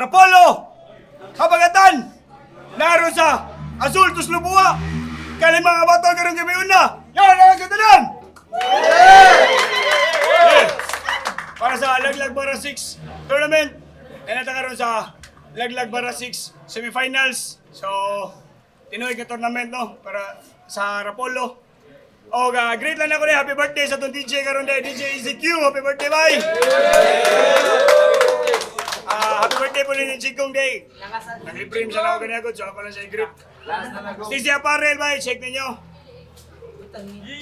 Rapolo! Habagatan! Naroon sa Azul Tuslubua! Kali mga bato karong gabi una! Yan ang katanan! Yeah! Para sa Laglag Bara 6 tournament, nanata karon sa Laglag Bara 6 semifinals. So, tinuig ka tournament no para sa Rapolo. O, great lang ako ni happy birthday sa tong DJ karon dahil DJ EZQ. Happy birthday, bye! Ah, happy birthday po ni Chikong Day. Nag-frame siya na ako ganyan so ako lang siya i-grip. Stacey Apparel, bye. Check ninyo.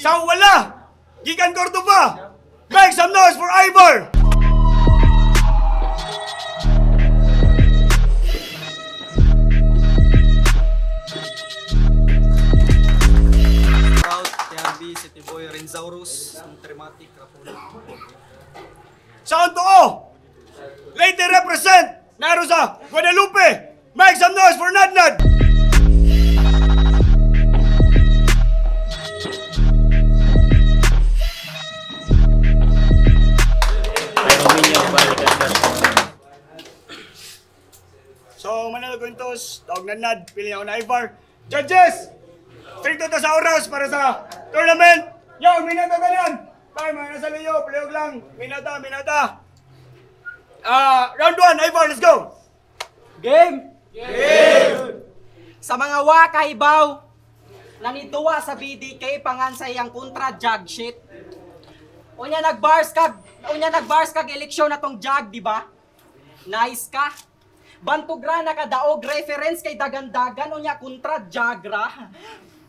Sa wala! Gikan Cordova! Make some noise for Ivor! Proud, TRB, City Boy, Renzaurus, Trematic, Rapolo. Sa Antoo! Lady represent! Naro sa Guadalupe! Make some noise for Nadnad! So, Manalo Quintos, tawag Nadnad, pili ako na Ivar. Judges! Stricto to sa oras para sa tournament! Yo, minata tanan! Tay, mga nasa liyo, playog lang. Minata, minata. Ah, round 1, Ivar, let's go! Game! Game! Sa mga wakahibaw, nanituwa sa BDK pangan sa iyang kontra jug shit. Unya nagbars kag eleksyon na tong jug, di ba? Nice ka. Bantugra nakadaog reference kay dagandagan unya kontra jagra.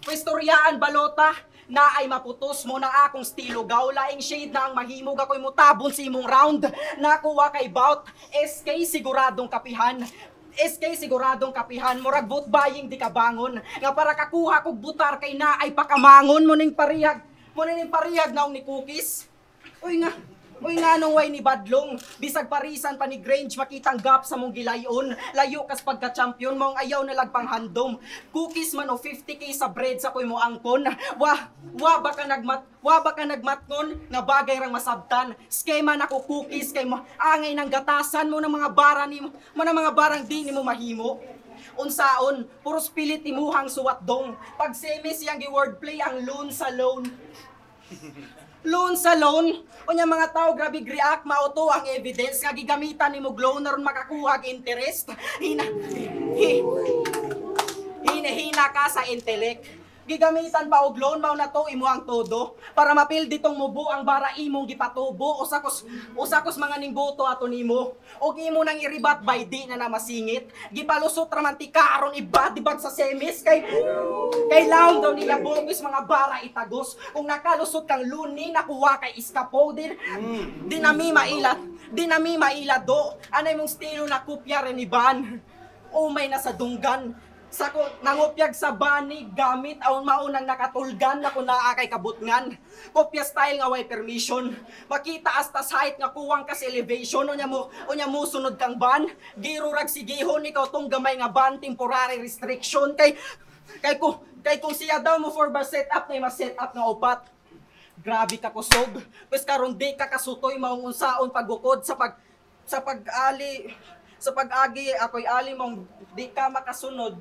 Pwestoryaan balota na ay maputos mo na akong stilo gaw laing shade na ang mahimog ako'y mutabon sa imong round nakuha kay bout SK siguradong kapihan. SK siguradong kapihan, murag vote buying di ka bangon nga para kakuha kog butar kay na ay pakamangon mo ning parihag naong ni Cookies. Uy nga, uy nga nung way ni Badlong, bisag parisan pa ni Grange makitang gap sa mong gilayon, layo kas pagka-champion mong ayaw na lagpang handom. Cookies man o 50K sa bread sa koy mo angkon. Wa, wa ba ka nagmatngon nga bagay rang masabtan. Skema na ko cookies kay mo angay ng gatasan mo ng mga bara nimo, mo ng mga barang di nimo mahimo. Unsaon, puros pilit imuhang suwat dong. Pag semi siyang gi-wordplay ang loan sa loan. Loan sa loan. Unya mga tao grabe react mauto ang evidence nga gigamitan nimo loan aron makakuha og interest. Hina hi, hinahina ka sa intellect. Gigamitan pa og loan mao na to imo ang todo para mapil ditong mubo ang bara imong gipatubo usa kos mga ningboto ato nimo og imo nang iribat by di na na masingit gipalusot ra man ti ka aron ibadibag sa semis kay kay laom daw nila bongis mga bara itagos kung nakalusot kang luni nakuha kay iskapo din dinami maila dinami maila do anay mong estilo na kopya rin ni Ban umay na sa dunggan sa ko nangopyag sa bani gamit aon maunang nakatulgan na kunaa kay kabutngan kopya style nga way permission makita hasta sa height nga kuwang kas elevation unya mo sunod kang ban giro rag sigihon ikaw tong gamay nga ban temporary restriction kay kay ko kay kung siya daw mo for bar set up na mas set up nga upat. Grabe ka kusog. Pwes karon di ka kasutoy maong unsaon paggukod sa pag-ali sa pag-agi ako'y ali mong di ka makasunod.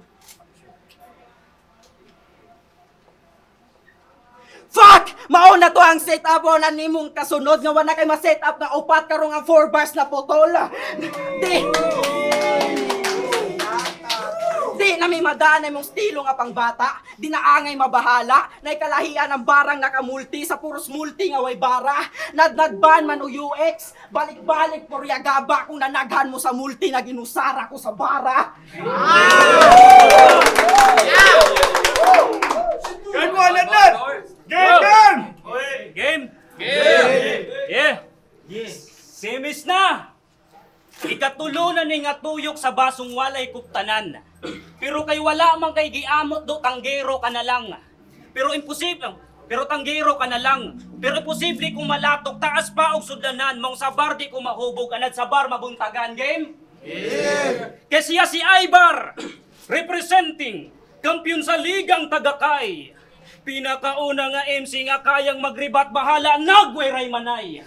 Fuck! Mao na to ang set up na nimong kasunod nga wala kay ma-set up nga upat karong ang 4 bars na putol. Di Di na may madaan na imong estilo nga pangbata, di na angay mabahala, na ikalahian ang barang nakamulti sa puros multi nga way bara, nadnadban man o UX, balik-balik porya gaba kung nanaghan mo sa multi na ginusara ko sa bara. Round 1, Nadnad! nga tuyok sa basong walay kuptanan. Pero kay wala man kay giamot do tanggero ka na lang. Pero imposible, pero tanggero ka na lang. Pero imposible kung malatok taas pa og sudlanan mong sa bar di ko mahubog anad sa bar mabuntagan game. Kay siya si Ibar, representing kampiyon sa Ligang Tagakay. Pinakauna nga MC nga kayang magribat bahala nagweray manay.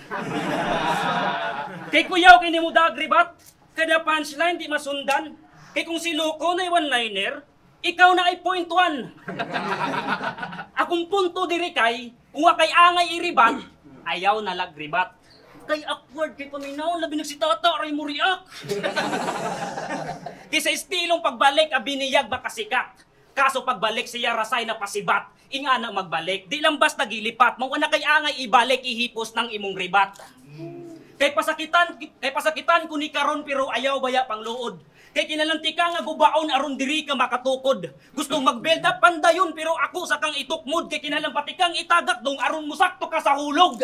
Kay kuyaw kini mo dagribat, kada punchline di masundan. Kay kung si Loco na one-liner, ikaw na ay point one. Akong punto diri kay, kung wa kay angay iribat, ayaw na lagribat. Kay awkward kay paminaw, labi nagsitata, aray mo react. Kaysa estilong pagbalik, abiniyag makasikat. Kaso pagbalik siya rasay na pasibat. Inga na magbalik, di lang basta gilipat, mao na kay angay ibalik ihipos ng imong ribat. Kay pasakitan ko ni karon pero ayaw baya pangluod. Kay kinalanti ka nga gubaon aron diri ka makatukod. Gustong mag-build up pandayon pero ako sa kang itukmod kay kinalang pati kang itagak dong aron musakto ka sa hulog.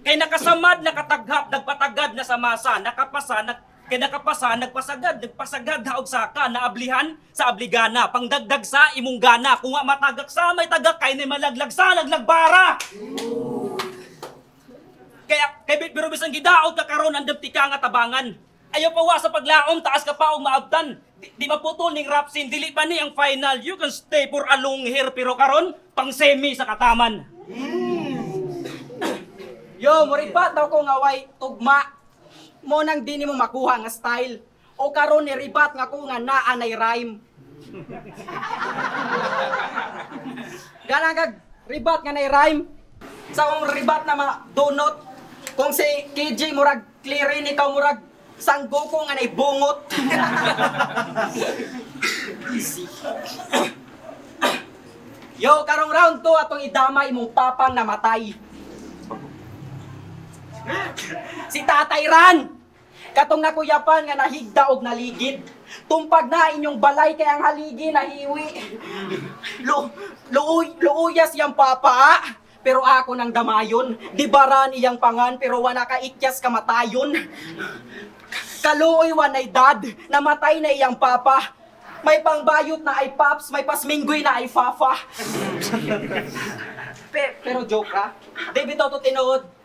Kay nakasamad, nakataghap, nagpatagad na sa masa, nakapasa, kay nakapasa, nagpasagad, nagpasagad haog saka, naablihan sa abligana, pangdagdag sa imong gana, kung nga matagak sa may tagak, kay ni malaglag sa laglagbara. Kaya, kay pero bisan gidaot ka karon andam ti ka nga tabangan. Ayaw pa wa sa paglaom, taas ka pa og maabtan. Di maputol ning rap scene, dili pa ni ang final. You can stay for a long hair pero karon pang semi sa kataman. Yo, moribat daw ko nga way tugma. Mo nang di nimo makuha nga style. O karon ni ribat nga ko nga naa nay rhyme. Gana kag ribat nga nay rhyme. Sa akong ribat na ma donut. Kung si KJ murag clearin ikaw murag sanggoku nga nay bungot. Easy. Yo, karong round 2 atong idama imong papang namatay. Si Tatay Ran! Katong nakuyapan nga nahigda og naligid. Tumpag na inyong balay kay ang haligi nahiwi. Lu luuy luuyas yang papa. Ah. Pero ako nang damayon, di baran iyang pangan pero wala ka ikyas kamatayon. Kaluoy wanay dad, namatay na iyang papa. May pangbayot na ay paps, may pasminggoy na ay fafa. Pero joke ra. Di bitaw to tinuod.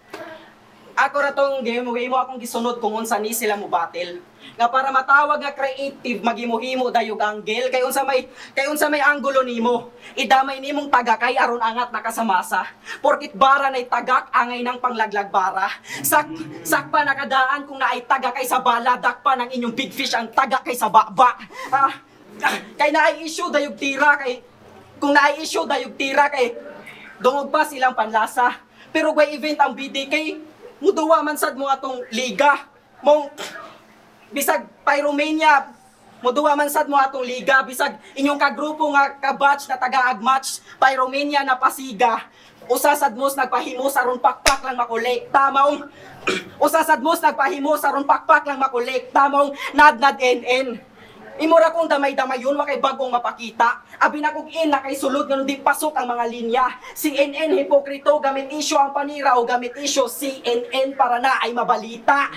Ako ra tong game mo akong gisunod kung unsa ni sila mo battle. Nga para matawag nga creative maghimo-himo dayog angle kay unsa may anggulo nimo. Idamay nimong tagakay aron angat nakasamasa. Porkit bara nay tagak angay nang panglaglag bara. Sakpa nakadaan kung naay tagakay sa bala dakpa ng inyong big fish ang tagakay sa baba. Ah, kay naay issue dayog tira kay kung naay issue dayog tira kay dungog pa silang panlasa. Pero way event ang BDK, muduwa man sad mo atong liga. Mong bisag Pyromania, muduwa man sad mo atong liga bisag inyong kagrupo nga ka-batch na taga-agmatch Pyromania na pasiga. Usa sad mos nagpahimo sa aron pakpak lang makolekta maong usa sad mos nagpahimo sa aron pakpak lang makolekta maong nadnad NN. Imura kong damay-damay yun, wakay bagong mapakita. Abi na kong in, nakay sulod nga di pasok ang mga linya. CNN, hipokrito, gamit isyo ang panira o gamit isyo CNN para na ay mabalita.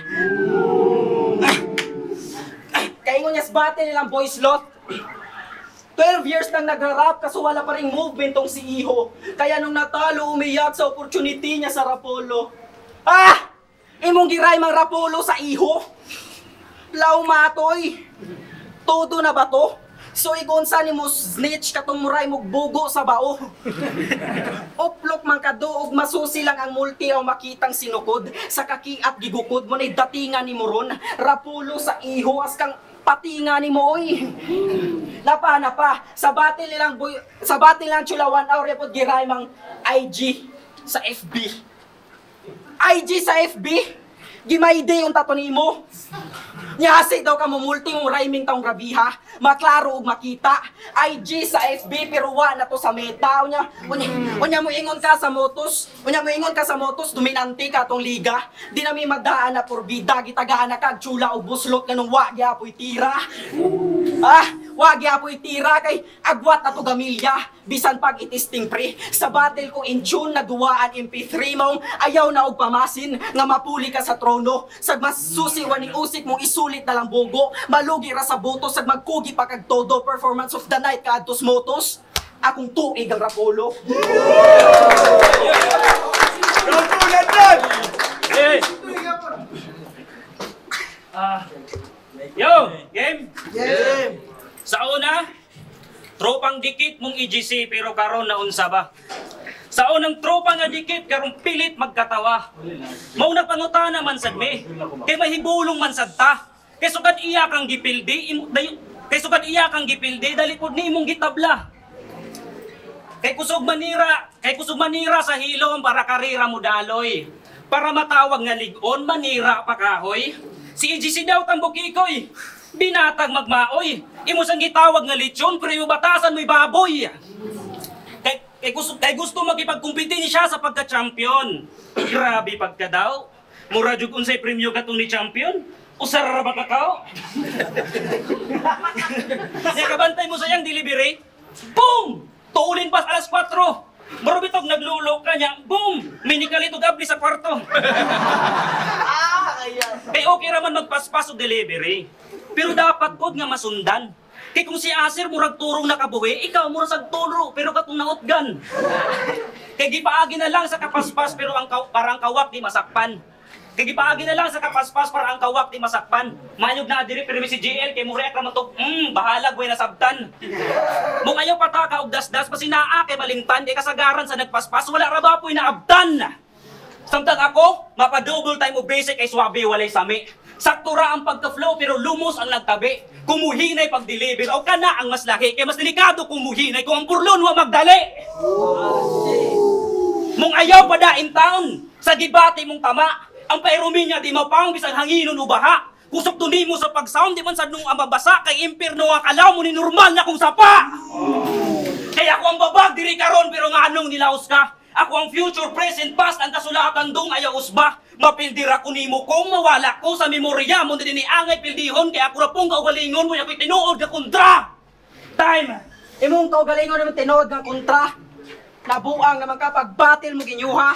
Kaingon niya sa battle nilang boys lot. 12 years nang nagra-rap kaso wala pa ring movement tong si Iho. Kaya nung natalo, umiyak sa opportunity niya sa Rapolo. Ah! Imong giray mang Rapolo sa Iho. Laumatoy. Todo na ba to? So igonsa ni mo snitch katong muray mo bugo sa bao. Uplok man kaduog masusi lang ang multi o makitang sinukod sa kakiat gigukod mo na'y datingan ni mo ron. Rapulo sa iho as kang patinga ni mo oy. Napa napa sa battle nilang boy sa battle nilang chula 1 hour repot giray mang IG sa FB. IG sa FB. Gimayde yung tato nimo. Nyasi daw ka mo multi mong rhyming taong grabiha. Maklaro ug makita. IG sa FB pero wa na to sa Meta. Unya mo ingon ka sa Motos. Unya mo ingon ka sa Motos dominante ka tong liga. Di na mi magdaan na porbida gitagaan na kag chula og buslot nganong wa gyapoy tira. Ah, Wag apoy tira kay agwat ato gamilya. Bisan pag itisting pre, sa battle ko in tune na duwaan MP3 maong ayaw na og pamasin nga mapuli ka sa trono. Sag mas susi wa ni usik mong isulit na lang bogo. Malugi ra sa boto sag magkugi pa kag todo performance of the night kaadtos motos. Akong tuig ang rapolo. Round 2, London! Hey! Ah, yo, game? Game! Sa una, tropang dikit mong EGC pero karon naunsa ba? Sa unang tropa nga dikit karong pilit magkatawa. Mao na pangutana man sad mi. Kay mahibulong man sad ta. Kay sukad iya kang gipildi, kay sukad iya kang gipildi dali pud nimong gitabla. Kay kusog manira sa hilom para karira mo daloy. Para matawag nga ligon, manira pa kahoy. Si EGC daw tambukikoy. Binatag magmaoy. Imo sang gitawag nga lechon pero yung batasan mo'y baboy. Kay gusto makipagkumpiti siya sa pagka-champion. Grabe pagka daw. Mura jud unsay premyo katong ni champion. Usar ra ba kakao? Niya kabantay mo sa iyang delivery. Boom! Tuulin pas alas 4. Marubitog naglulo ka niya. Boom! May nikalito gabli sa kwarto. Kay okay raman magpaspas og delivery. Pero dapat pod nga masundan. Kay kung si Aser murag turong nakabuhi, ikaw murag sag turo pero katong nautgan. Kay gipaagi na lang sa kapaspas pero ang parang kawak di masakpan. Kay gipaagi na lang sa kapaspas para ang kawak di masakpan. Mayog na diri pero si GL kay murek ra man to, bahalag way nasabtan. Mung ayaw pataka og dasdas pasinaa kay malingtan di kasagaran sa nagpaspas wala ra ba po'y naabtan. Samtang ako, mapa-double time o basic ay swabe walay sami. Sakto ra ang pagka-flow pero lumos ang nagtabi. Kumuhinay pag-deliver o kana ang mas laki kay mas delikado kumuhinay kung ang purlon wa magdali. Mung ayaw pa da in town, sa gibati mong tama, ang pairuminya di mapang bisag hanginon o baha. Kusok to nimo sa pagsound di man sad nung amabasa kay impierno ang kalaw mo ni normal na kung sapa. Kaya ako ang babag diri karon pero nga anong nilaos ka? Ako ang future, present, past ang kasulatan dong ayaw usba. Mapildir ako nimo kung mawala ko sa memorya mo dinhi angay pildihon kay ako ra pong kaugalingon mo ako'y tinuod nga kontra. Time. Imong kaugalingon naman tinuod nga kontra. Nabuang naman ka pag battle mo ginyuha.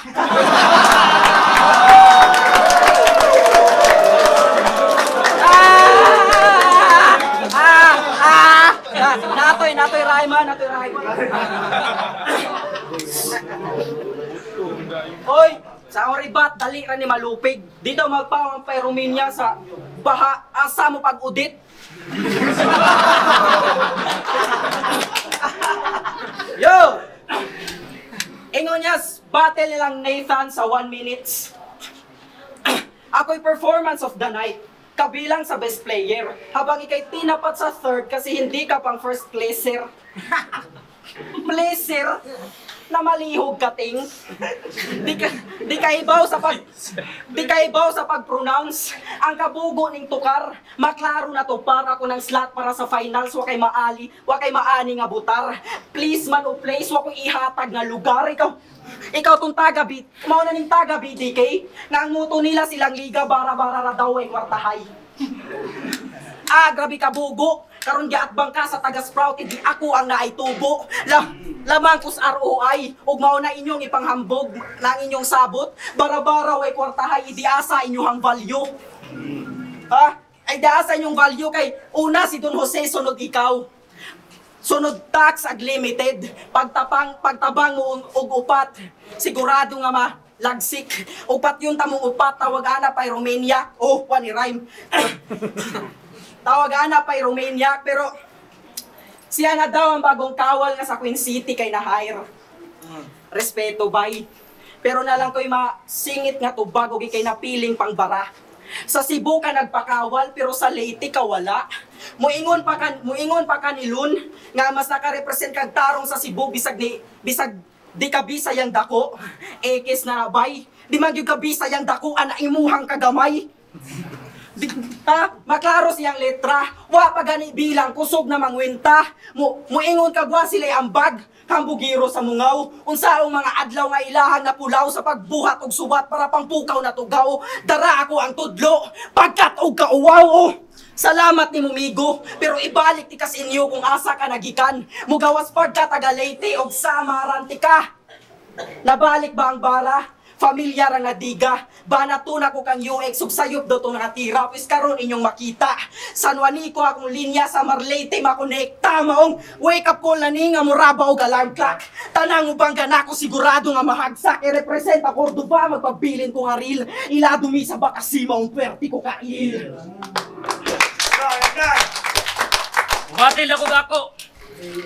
Ah! Ah! Ah! Natoy, natoy rhyme, ha? Natoy rhyme. Oy, sa oribat, dali ra ni malupig. Di daw magpaw ang pyromania sa baha, asa mo pag-udit. Yo! Ingon niya, battle nilang Nathan sa 1 minutes. Ako'y performance of the night. Kabilang sa best player. Habang ika'y tinapat sa third kasi hindi ka pang first placer. Placer? Na malihog ka, ting. Di ka ibaw sa pag-pronounce. Ang kabugo ning tukar, maklaro na to para ako ng slot para sa finals wa kay maali, wa kay maani nga butar. Please man o place wa ko'y ihatag nga lugar ikaw. Ikaw tong taga bit, mao na ning taga BDK, nga ang muto nila silang liga bara-bara ra daw ay kwartahay. Ah, grabe ka bugo. Karon giatbang ka sa taga Sprout, hindi ako ang naay tubo. Lamang kus ROI ug mao na inyong ipanghambog na ang inyong sabot. Bara-bara way kwartahay, idi asa inyong value. Ha? Ay di asa inyong value kay una si Don Jose sunod ikaw. Sunod tax ag limited. Pagtabang mo og upat, sigurado nga ma lagsik. Upat yung tamong upat tawag ana pay Romania. Oh, wa ni rhyme. Tawag ana pay Romania pero siya na daw ang bagong kawal nga sa Queen City kay na-hire. Respeto bay. Pero na lang ko'y masingit nga tubag og ikay napiling pangbara. Sa Cebu ka nagpakawal pero sa Leyte ka wala. Muingon pa ka ni Lun nga mas nakarepresent kag tarong sa Cebu bisag di ka Bisayang dako. Ekis na bay. Di man gyud ka Bisayang dako ana imuhang kagamay. Di, ha? Maklaro siyang letra. Wa pa gani bilang kusog na mangwenta. Muingon kag wa sila ambag. Hambugiro sa mungaw. Unsaong mga adlaw nga ilahang napulaw sa pagbuhat og suwat para pangpukaw na tugaw. Dara ako ang tudlo. Pagkat og kauwaw. Oh. Salamat ni Mumigo, pero ibalik ti kas inyo kung asa ka nagikan. Mugawas pagka taga Leyte og Samaran ti ka. Nabalik ba ang bara? Familiar ang nadiga. Banatuna ko kang UX ug sayop do tong nakatira. Pwes karon inyong makita. San Juanico akong linya sa Marlete makonekta maong wake up call na ni nga muraba og alarm clock. Tanang ubang ganako sigurado nga mahagsak. I-represent ang Cordoba magpabilin ko nga real. Ilado mi sa bakasi maong pwerte ko kail. So, Nadnad. Batil ako gako.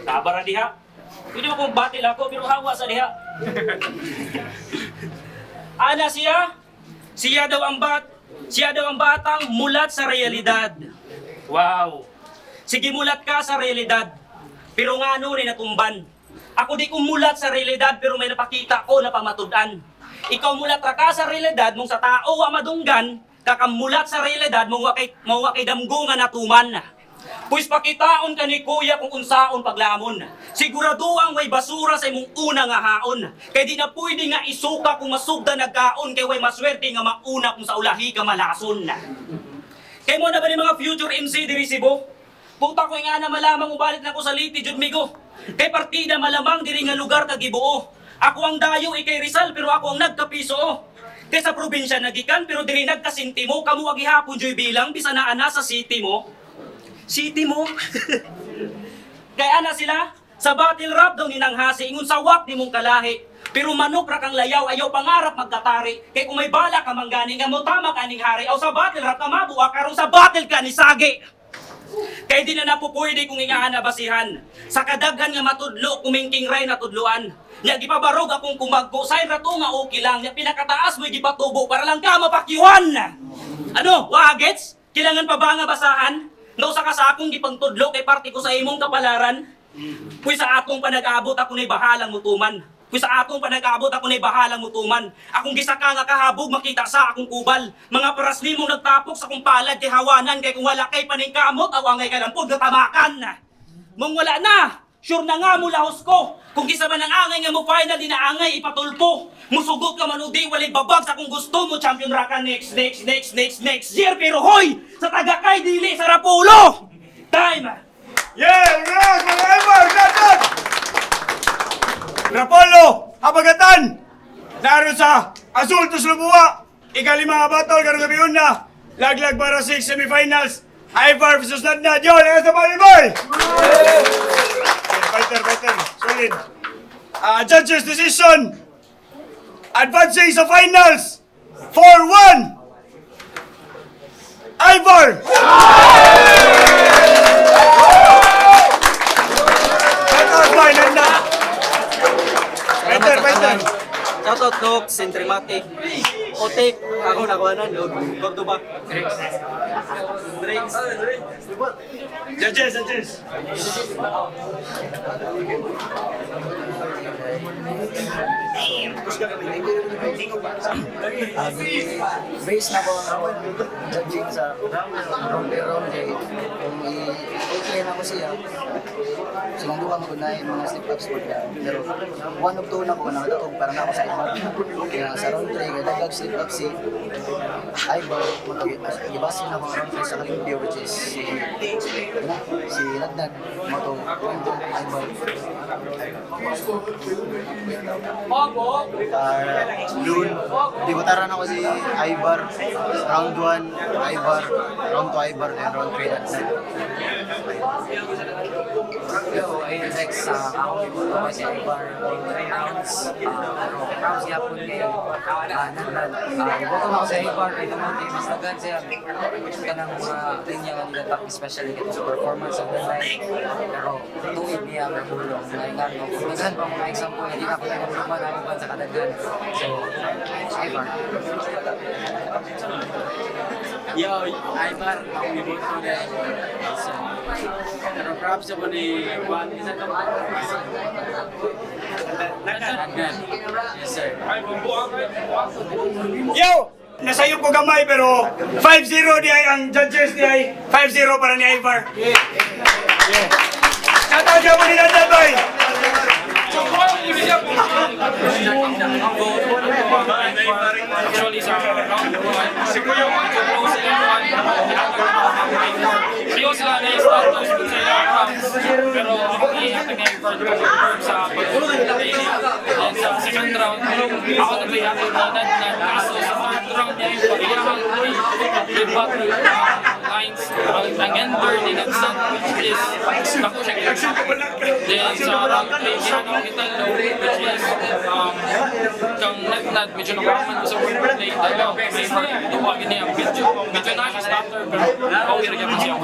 Tabara diha. Pwede mo kong batil ako pero hawa sa diha. Ana siya, siya daw ang batang mulat sa realidad. Wow. Sige mulat ka sa realidad. Pero nga ano ni natumban. Ako di ko mulat sa realidad pero may napakita ko na pamatud-an. Ikaw mulat ra ka sa realidad mong sa tao wa madunggan, kakamulat sa realidad mong wa kay damgo nga natuman. Puis pakitaon ka ni kuya kung unsaon paglamon. Sigurado ang way basura sa imong una nga haon. Kay di na pwede nga isuka kung masugda nagkaon kay way maswerte nga mauna kung sa ulahi ka malason. Kay mo na ba ni mga future MC diri Cebu? Puta ko nga na malamang ubalit na ko sa Leyte jud migo. Kay partida malamang diri nga lugar ka gibuo. Ako ang dayo ikay Rizal pero ako ang nagkapiso. Oh. Kay sa probinsya nagikan pero diri nagkasinti mo kamo ag gihapon joy bilang bisan naa na sa city mo. City mo. Kaya na sila, sa battle rap daw ni Nanghasi, ingon sa wak ni mong kalahi. Pero manok ra kang layaw, ayaw pangarap magkatari. Kay kung may bala ka manggani, nga mo tama ka ning hari, aw sa battle rap ka mabuwa, karon sa battle ka ni Sagi. Kay di na napupwede kung ingaan na basihan. Sa kadaghan nga matudlo, kumingking ray natudloan. Nya gipabarog akong kumagko, say rato nga okay lang. Nya pinakataas mo'y gipatubo para lang ka mapakyuhan. Ano, wa gets? Kailangan pa ba nga basahan? No sa ka sa akong gipangtudlo kay parte ko sa imong kapalaran. Puy sa akong panag-abot ako na'y bahalang mutuman. Puy sa akong panag-abot ako na'y bahalang mutuman. Akong gisaka nga kahabog makita sa akong kubal. Mga paras nimong nagtapok sa akong palad kay hawanan kay kung wala kay paningkamot aw angay kalampod nga tamakan. Mong wala na, sure na nga mo lahos ko. Kung kisa man ang angay nga mo final di na angay ipatulpo. Musugot ka man o di walay babag sa kung gusto mo champion ra ka next next next next next year pero hoy sa taga kay dili sa Rapulo. Time. Yeah, congrats mga Ivar, Nadnad! Rapolo, Habagatan! Naroon sa Azul Tuslubuwa! Ikalima nga battle, karong gabi una. Laglag para 6 semifinals. Ivar versus Nadnad. Yo, lakas sa volleyball! Fighter, fighter. Solid. Ah, judges decision. Advancing sa finals. 4-1. Ivar! Shout out, boy, Nadnad. Fighter, fighter. Shoutout Nox, Centrimatic, Otek, ako nakuha na, Cordoba. Drinks. Judges, judges. Base na ko ang judging sa round by round kay kung i-okay na ko siya silang duha mo na yung mga slip ups po niya. Pero one of two na ko nakatog para na ako sa iba. Kaya sa round 3 kay dagag slip up si Ivar gibasin ako ang round 3 sa kalimpyo which is si na, si Nagnag mo to 1-2 Ivar. Noon, dibutaran ako si Ivar, round 1, Ivar, round 2, Ivar, then round 3, that's it. Yo, ayun Rex, sa ako giboto ko si Ivar all three rounds. Pero proud gyapon kay Nagnag. Giboto na ako si Ivar kay tungod kay mas daghan siya kanang mga linya nga nila especially kay sa performance of the night. Pero tuig niya ang nagulong. Ay nga no, kung daghan pa mga example hindi na ako nagulungan ang uban sa kadaghan. So, Ivar. Yo, Ivar, ako giboto na. So, pero props ako ni Juan. Isa ka Nagnan. Yes, sir. Yo! Nasayop ko gamay pero 5-0 di ay ang judges di ay 5-0 para ni Ivar. Yeah. Shout out mo ni Nandang Boy! Actually, sa round 1, si Kuya Juan, close sila Juan. Confirm sa pag-play niya. Then sa second round, ako na ako na na kaso sa third round niya yung pag rebuttal lines ang ender ni Nadnad, which is naku siya. Then sa round 3, siya na kita low, which is kang Nadnad medyo nakaman ko sa wordplay dahil may duwa gini ang medyo medyo na siya starter, pero okay rin siya.